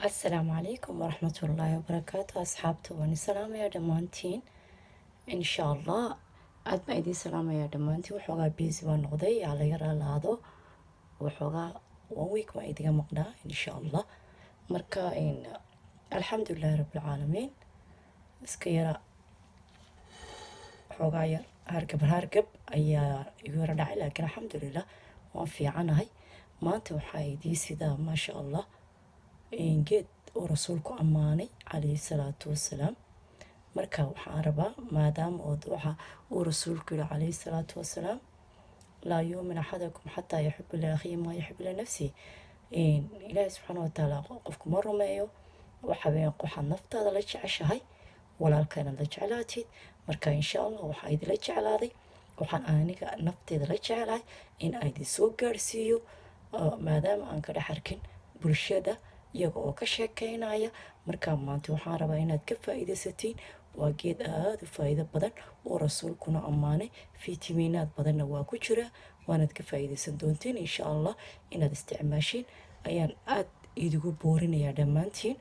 Asalaamu calaykum waraxmatullaahi wabarakaatu. Asxaabta, waan salaamayaa dhammaantiin. Insha Allah, aad baan idiin salaamayaa dhammaantiin. Waxoogaa busy baan noqday, yaa laga raalaado. Waxoogaa one week baan idiga maqnaa, insha Allah. Marka alxamdulilaahi rabbilcaalamiin, iska yara waxoogaa yar hargab hargab ayaa igu yara dhacay, laakiin alxamdulilah, waan fiicanahay. Maanta waxaa idii sidaa, maasha Allah, geed uu Rasuulku ammaanay calayhi salaatu wasalaam. Marka waxaan rabaa, maadaama oo waxa uu Rasuulku yihi calayhi salaatu wasalaam: "Laa yuumin axadakum xataa yuxibu liakhiihi maa yuxibu linafsihi." Ilaahi subxaana watacaala qofku ma rumeeyo, waxa weeyaan waxaad naftaada la jeceshahay walaalka inaad la jeclaatid. Marka insha Allah, waxaa idinla jeclaaday, waxaan aniga nafteeda la jecelahay in aan idin soo gaarsiiyo, maadaama aan ka dhex arkin bulshada iyaga oo ka sheekeynaya. Marka maanta waxaan rabaa inaad ka faa'iidaysatiin. Waa geed aada u faa'iido badan oo Rasuulkuna ammaanay, fitamiinaad badanna waa ku jira. Waanaad ka faa'iidaysan doontiin, insha Allah. Inaad isticmaashiin ayaan aada idigu boorinayaa dhammaantiin.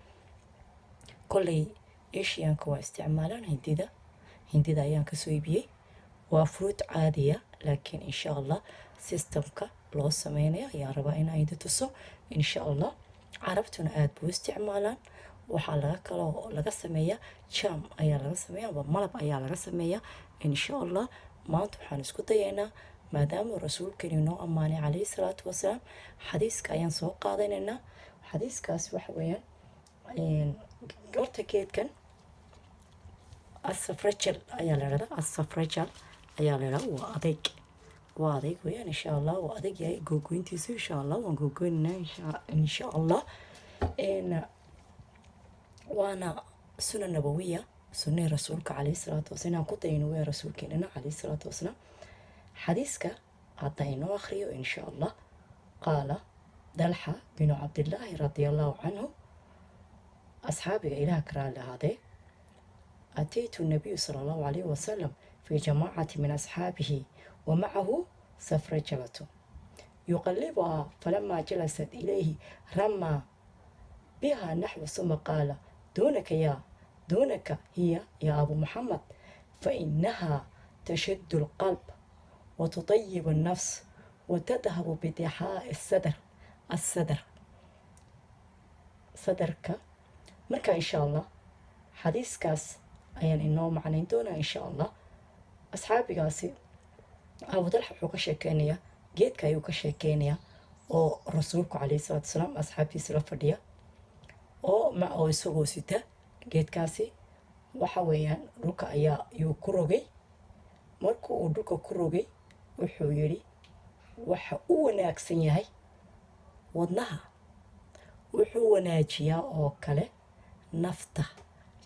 Kolley Asianka waa isticmaalaan, hindida ayaan kasoo iibiyey. Waa fruit caadiya, laakiin insha Allah systemka loo sameynaya ayaan rabaa inaan idi tuso, insha Allah. Carabtuna aada buu isticmaalaan. Waxaa laga kaloo laga sameeyaa jam ayaa laga sameeya amba malab ayaa laga sameeyaa. Insha Allah, maanta waxaan isku dayaynaa, maadaama Rasuulkeeni noo ammaanay calayhi salaatu wasalaam, xadiiska ayaan soo qaadanaynaa. Xadiiskaas waxa weeyaan, horta geedkan asafrajal ayaa la dhahdaa, asafrajal ayaa la dhahdaa. Waa adeyg, waa adeyg weeyaan. Insha Allah, waa adeeg yahay googoyntiisu. Insha Allah, waan googoynaynaa, insha Allah. Waana suna nabawiya, sunnihii Rasuulka calayhi salaatu wasalaam inaan ku dayno weya Rasuulkeenana calayhi salaatu wasalaam. Xadiiska hadda inoo akhriyo, insha Allah. Qaala Dalxa binu Cabdillaahi radia Allahu canhu, asxaabiga Ilaah ka raali ahaadee: "أتيت النبي صلى الله عليه وسلم في جماعة من أصحابه ومعه سفرجلة يقلبها، فلما جلست إليه رمى بها نحو، ثم قال: دونك يا دونك هي يا أبو محمد، فإنها تشد القلب وتطيب النفس وتذهب بدحاء الصدر." الصدر، sadarka. Marka insha Allah, xadiiskaas ayaan inoo macnayn doonaa, insha Allah. Asxaabigaasi Abu Dalxa wuxuu ka sheekeynayaa geedka ayuu ka sheekeynayaa, oo Rasuulku calayhi salaatu wasalaam asxaabtiisa la fadhiya oo ma oo isagoo sita geedkaasi. Waxa weeyaan, dhulka ayaa yuu ku rogay. Markuu uu dhulka ku rogay, wuxuu yidhi: "Waxa u wanaagsan yahay wadnaha, wuxuu wanaajiyaa oo kale nafta,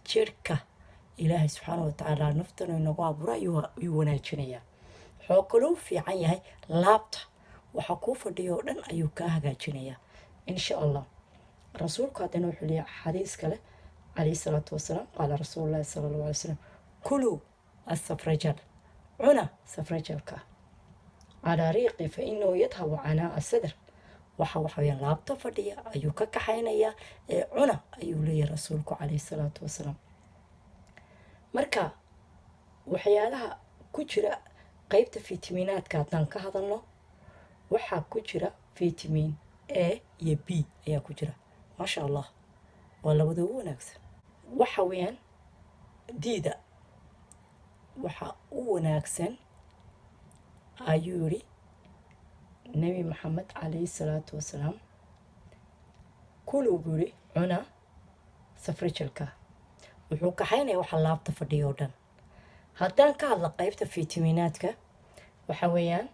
jirhka. Ilaahay subxaana watacaala naftanu inagu abuura ayuu wanaajinayaa. Wuxuu kaloo fiican yahay laabta, waxa kuu fadhiya oo dhan ayuu kaa hagaajinayaa, insha Allah." Rasuulku haddana wuxuu leeyahay xadiis kale calayhi salaatu wasalaam: "Qaala rasuulullahi sala Allahu alay slam: kuluu asafrajal, cuna safrajalka calaa riiqi, fa inahu yadhabu canaa sadr." Waxa weyaan laabta fadhiya ayuu ka kaxaynayaa ee cuna, ayuu leeyahay Rasuulku calayhi salaatu wasalaam. Marka waxyaalaha ku jira qeybta fitamiinaadka haddaan ka hadalno, waxaa ku jira vitamin A iyo B ayaa ku jira. Maasha Allah, waa labada ugu wanaagsan. Waxa weeyaan diida waxa u wanaagsan, ayuu yidhi Nebi Maxamed calayhi salaatu wasalaam. "Kuluu," buu yidhi, "cuna safrijalka, wuxuu kaxaynaya waxa laabta fadhiya oo dhan." Haddaan ka hadla qeybta fitamiinaadka, waxa weeyaan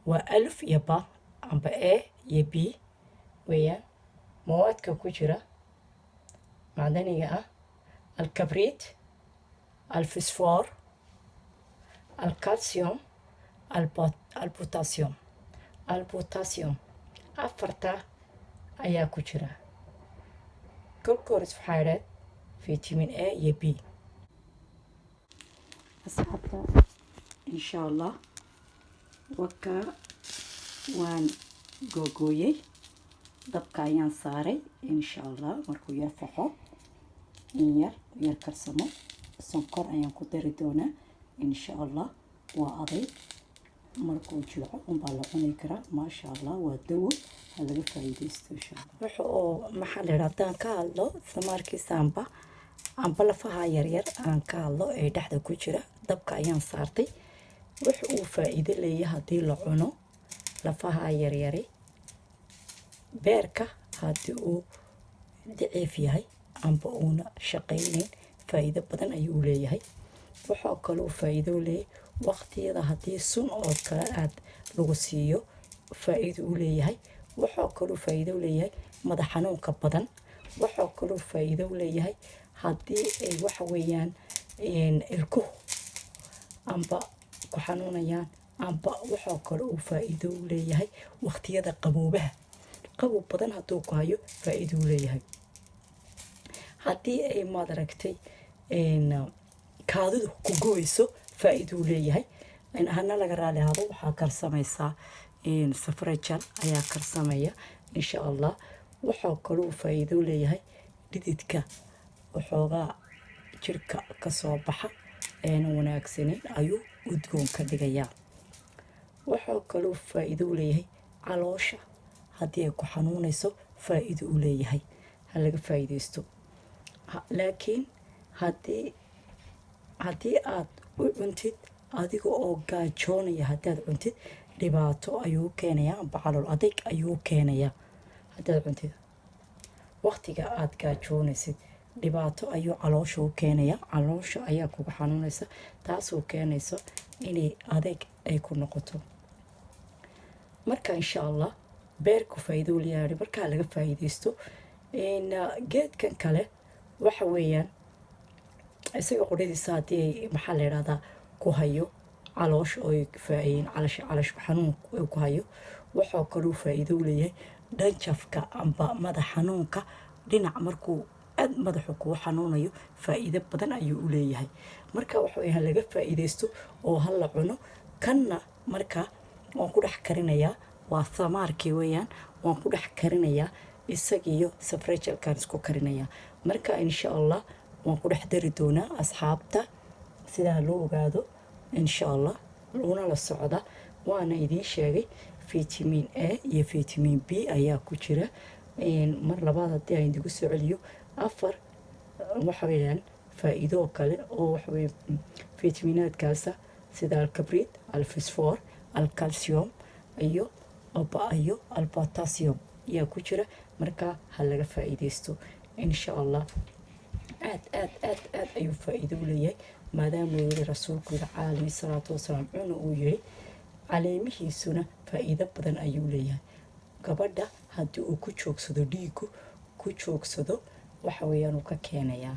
waa alif iyo ba amba A iyo B weeyaan. Mawaadka ku jira macdaniga ah: alkabriit, alfisfor, alcalcium, alpotassium. Alpotassium, afarta ayaa ku jira. Kolka hores waxaa idhaad vitamin A iyo B. Asxaabta, insha Allah, wakaa waan googooyey. Dabka ayaan saaray. Insha Allah markuu yar faxo, in yar yar karsamo, sonkor ayaan ku dari doonaa insha Allah. Waa aday, markuu jilco unbaa la cuni karaa. Maasha Allah, waa dawo, ha laga faa'iidaysto insha Allah. Wuxa oo maxaa la yidhaha, haddaan ka hadlo samaarkiisa amba lafaha yaryar aan ka hadlo ee dhexda ku jira, dabka ayaan saartay. Wuxa uu faa'iido leeyahay haddii la cuno lafaha yaryari, beerka haddii uu daciif yahay amba uuna shaqaynayn, faa'iido badan ayuu leeyahay. Waxaa kaloo faa'iido leeyahay waqtiyada haddii sun oo kale aad lagu siiyo, faa'iido u leeyahay. Waxaa kaloo faa'iido leeyahay madax xanuunka badan. Waxaa kaloo faa'iido u leeyahay haddii ay waxa weeyaan ilkuhu amba ku xanuunayaan amba. Waxaa kale uu faa'iido u leeyahay waqtiyada qaboobaha, qabow badan hadduu ku hayo, faa'iido u leeyahay. Haddii ay, maad aragtay, kaadidu ku goyso, faa'iido u leeyahay. Hana laga raali ahaado, waxaa karsamaysaa safrajal ayaa karsamaya insha Allah. Waxaa kaloo faa'iido u leeyahay dhididka waxoogaa jirka kasoo baxa eena wanaagsaneyn ayuu udgoon ka dhigayaa. Waxaa kaloo faa'iido u leeyahay caloosha haddii ay ku xanuunayso, faa'iido u leeyahay. Ha laga faa'iidaysto. Laakiin haddii aad u cuntid adiga oo gaajoonaya, haddaad cuntid dhibaato ayuu keenayaa amba calool adayg ayuu keenayaa. Haddaad cuntid waqtiga aad gaajoonaysid, dhibaato ayuu caloosha u keenayaa, caloosha ayaa kuga xanuunaysa, taasoo keenaysa inay adeeg ay ku noqoto. Marka insha Allah beerku faa'iido leeyahay, markaa laga faa'iidaysto. Geedkan kale waxa weeyaan isaga qudhadiisa haddii ay, maxaa la yidhahdaa, ku hayo caloosha oo faa'iin calash xanuun ku hayo, waxaa kaluu faa'iido u leeyahay dhanjafka amba madax xanuunka dhinac markuu aad madaxu kuu xanuunayo, faa'iido badan ayuu u leeyahay. Marka waxa weeyaan laga faa'iidaysto oo ha la cuno kanna. Marka waan ku dhex karinayaa, waa thamaarkii weeyaan, waan ku dhex karinayaa isagiyo safrejalkaan isku karinayaa. Marka insha Allah waan ku dhex dari doonaa asxaabta, sidaa loo ogaado insha Allah laguna la socda. Waana idiin sheegay, vitamin A iyo vitamin B ayaa ku jira. Mar labaad haddii aan idigu soo celiyo, afar waxa weeyaan faa'iido kale oo waxa weeye fitaminaadkaasa, sida alkabrit, alfisfor, alcalcium iyo alpotassium ayaa ku jira. Marka ha laga faa'iidaysto insha Allah. Aad aad aad aad ayuu faa'iido u leeyahay, maadaama uu yiri rasuulku yiri calayhi salaatu wasalaam cuna uu yiri. Caleemihiisuna faa'iido badan ayuu leeyahay. Gabadha haddii uu ku joogsado dhiigu ku joogsado, waxa weeyaan uu ka keenayaa.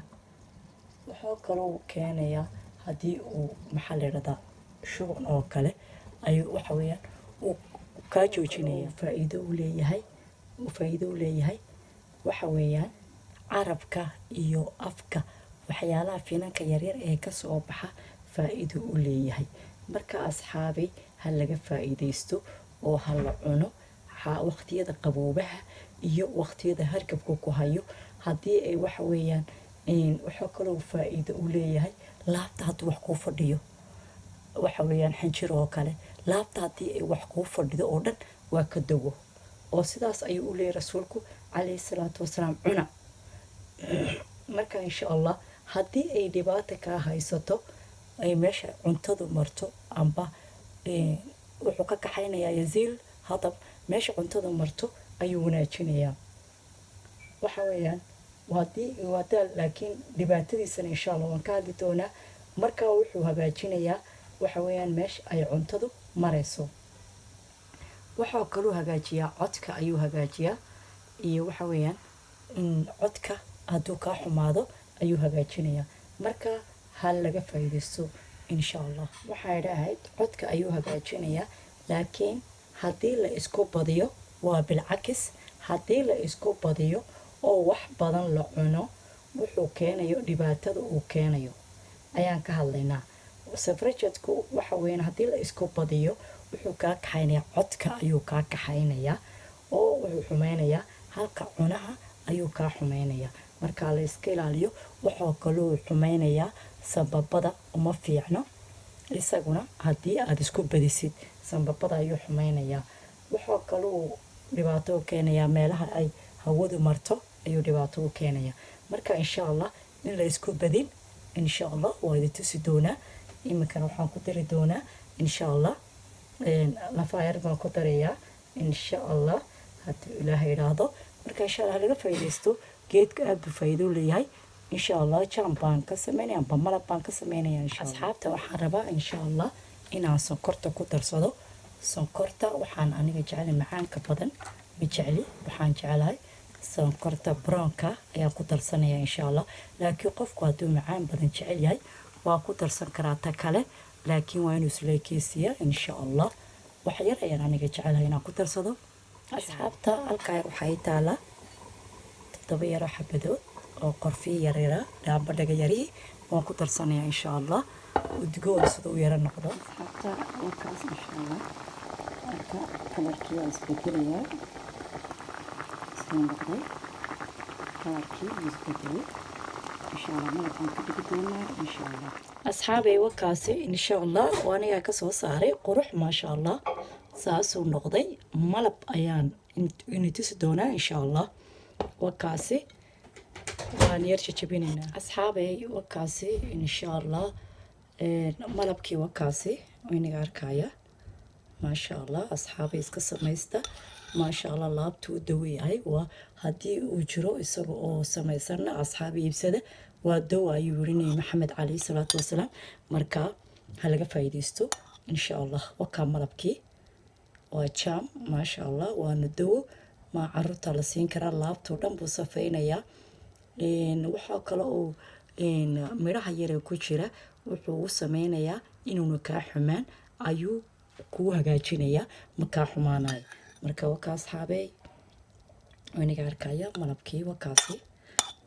Wuxuu kaloo keenayaa haddii uu, maxaa la yidhahdaa, shuban oo kale ayuu waxa weeyaan uu kaa joojinaya. Faa'iido u leeyahay, uu faa'iido u leeyahay waxa weeyaan carabka iyo afka waxyaalaha finanka yaryar ee kasoo baxa faa'iido u leeyahay. Marka asxaabay, ha laga faa'iidaysto oo ha la cuno waqtiyada qaboobaha iyo waqtiyada hargabka ku hayo. Haddii ay waxa weeyaan, waxaa kaloo faa'iido u leeyahay laabta hadduu wax kuu fadhiyo, waxa weeyaan xinjir oo kale, laabta haddii ay wax kuu fadhido oo dhan waa ka dawo. Oo sidaas ayuu u leeyahay rasuulku calayhi salaatu wasalaam, cuna. Marka insha Allah haddii ay dhibaata kaa haysato, ay meesha cuntadu marto amba wuxuu ka kaxaynayaa yaziil hadab, meesha cuntadu marto ayuu wanaajinayaa. Waxa weeyaan haddii wadaa, laakiin dhibaatadiisana insha Allah waan ka hadli doonaa. Marka wuxuu hagaajinayaa waxa weeyaan meesha ay cuntadu marayso. Waxaa kaluu hagaajiyaa codka ayuu hagaajiyaa, iyo waxa weeyaan in codka hadduu kaa xumaado ayuu hagaajinayaa. Marka ha laga faa'iidaysto insha Allah. Waxay dhahayd codka ayuu hagaajinayaa, laakiin haddii la isku badiyo waa bilcakis. Haddii la isku badiyo oo wax badan la cuno, wuxuu keenayo, dhibaatada uu keenayo ayaan ka hadlaynaa. Safrajadku waxa weeyaan haddii la isku badiyo, wuxuu kaa kaxaynayaa codka ayuu kaa kaxaynayaa oo wuxuu xumeynayaa. Halka cunaha ayuu kaa xumeynayaa. Marka la iska ilaaliyo. Waxoo kaloo xumeynayaa sambabada, uma fiicno isaguna. Haddii aada isku badisid, sambabada ayuu xumeynayaa. Waxoo kaluu dhibaato u keenayaa meelaha ay hawadu marto ayuu dhibaato u keenayaa. Marka insha Allah in la isku badin, insha Allah waa idin tusi doonaa. Iminkana waxaan ku dari doonaa insha Allah lafaayar baan ku darayaa insha Allah, hadduu Ilaahay idhaahdo. Marka insha Allah laga faa'iidaysto geedka, aad buu faa'iido leeyahay. Insha Allah jam baan ka sameynaya amba malab baan ka sameynaya insha Allah. Asxaabta, waxaan rabaa insha Allah inaan sonkorta ku darsado. Sonkorta waxaan aniga jeclay, macaanka badan ma jecli. Waxaan jeclahay sonkorta brownka ayaan ku darsanaya insha Allah. Laakiin qofku hadduu macaan badan jecel yahay, waa ku darsan karaa ta kale, laakiin waa inuu isleekeysiiyaa insha Allah. Wax yar ayaan aniga jecelahay inaan ku darsado. Asxaabta, halkaa waxaa ii taalaa 7 yaro xabadood oo qorfiyo yaryara, dhaamba dhaga yarihii waan ku darsanayaa insha Allah, udgoon sida u yaro noqdo. Asxaabta, wakaas insha Allah. Marka colorkii waa isbedelayaa, siduu noqday colorkii wuu isbedelay. Insha Allah malabkaan ka dhigi doonaa insha Allah. Asxaabay, wakaasi insha Allah oo anigaa kasoo saaray. Qurux, maasha Allah, saasuu noqday. Malab ayaan ini tusi doonaa insha Allah. Wakaasi waan yar jajabinaynaa. Asxaabay, wakaasi insha Allah malabkii wakaasi inaga arkaya, maasha Allah. Asxaabay, iska samaysta, maasha Allah. Laabtuu u dawo yahay. Waa haddii uu jiro isaga oo samaysanna, asxaabi, iibsada. Waa dawa ayuu yiri Nabi Maxamed calayhi salaatu wasalaam. Marka ha laga faa'iidaysto insha Allah. Wakaa malabkii, waa jam, maasha Allah, waana dawo. Maa caruurta la siin karaa, laabtoo dhan buu safaynayaa. Waxaa kale oo midhaha yaree ku jira wuxuu u sameynayaa inuuna kaa xumaan ayuu kuu hagaajinayaa, ma kaa xumaanayo. Marka wakaa, asxaabey, aniga arkaya malabkii wakaasi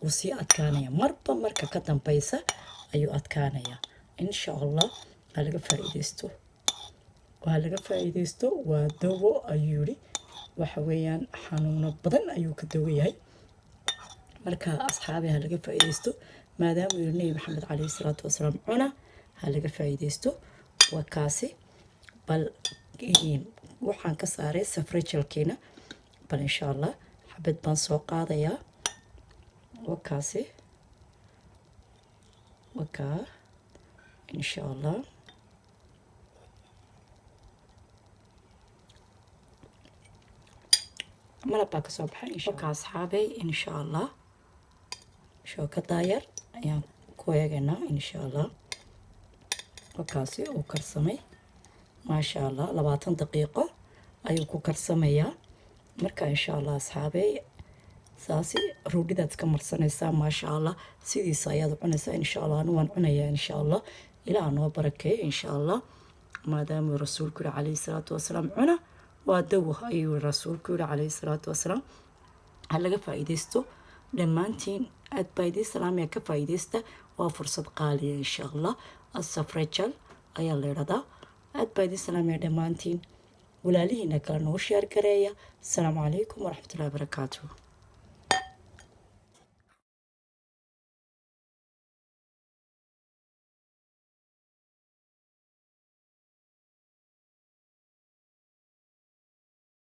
wuu sii adkaanaya. Marba marka ka dambeysa ayuu adkaanaya insha Allah. Ha laga faa'iidaysto, waa laga faa'iidaysto. Waa dawo ayuu yidhi. Waxa weeyaan xanuuno badan ayuu ka dawo yahay. Marka asxaabi, ha laga faa'iidaysto. Maadaama uu yidhi Nebi Maxamed calayhi salaatu wasalaam cuna, ha laga faa'iidaysto. Waa kaasi. Bal waxaan ka saaray safrajalkiina. Bal insha Allah xabad baan soo qaadayaa. Waa kaasi, waa kaa insha Allah. Malab baa kasoo baxay insha asxaabey. Insha Allah shookada yar ayaan ku eegaynaa insha Allah. Wakaasi uu karsamay, maasha Allah. 20 daqiiqo ayuu ku karsamayaa. Marka insha Allah, asxaabey, saasi roodhidaad iska marsanaysaa, maasha Allah. Sidiisa ayaad u cunaysaa insha Allah. Anu waan cunayaa insha Allah. Ilaah noo barakeeyo insha Allah. Maadaamuu rasuulku yihi calayhi salaatu wasalaam cuna, waa dawo ayuu rasuulku yihi calayhi salaatu wasalaam. Ha laga faa'iidaysto dhammaantiin. Aad baa idiin salaamaya. Ka faa'iidaysta, waa fursad qaaliya insha Allah. Asafrajal ayaa la idhahdaa. Aad baa idiin salaamaya dhammaantiin. Walaalihiina kale noo share gareeya. Asalaamu calaykum waraxmatullahi wabarakaatu.